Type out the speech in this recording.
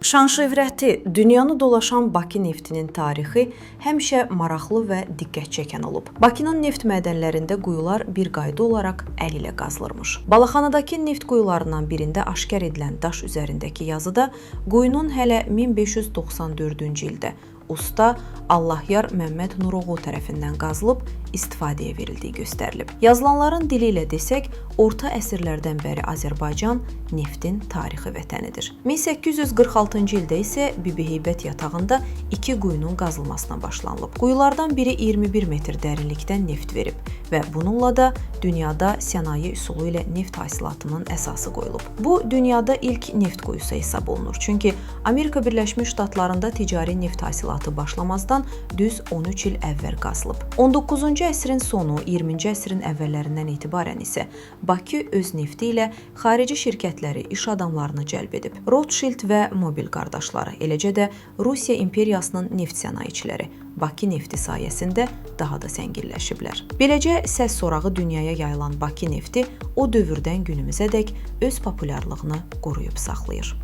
Şan-şöhrəti dünyanı dolaşan Bakı neftinin tarixi həmişə maraqlı və diqqət çəkən olub. Bakının neft mədənlərində quyular bir qayda olaraq əl ilə qazılırmış. Balaxanadakı neft quyularından birində aşkar edilən daş üzərindəki yazıda quyunun hələ 1594-cü ildə usta Allahyar Məmməd Nuroğlu tərəfindən qazılıb istifadəyə verildiyi göstərilib. Yazılanların dili ilə desək, orta əsrlərdən bəri Azərbaycan neftin tarixi vətənidir. 1846-cı ildə isə Bibiheybət yatağında iki quyunun qazılmasına başlanılıb. Quyulardan biri 21 metr dərinlikdən neft verib və bununla da dünyada sənaye üsulu ilə neft hasilatının əsası qoyulub. Bu dünyada ilk neft quyusu hesab olunur. Çünki Amerika Birləşmiş Ştatlarında ticari neft hasilatı başlamazdan düz 13 il əvvəl qazılıb. 19-cu əsrin sonu, 20-ci əsrin əvvəllərindən etibarən isə Bakı öz nefti ilə xarici şirkətləri, iş adamlarını cəlb edib. Rothschild və Mobil qardaşları, eləcə də Rusiya imperiyasının neft sənayeçiləri Bakı nefti sayəsində daha da zənginləşiblər. Beləcə səs sorağı dünyaya yayılan Bakı nefti o dövrdən günümüzədək öz populyarlığını qoruyub saxlayır.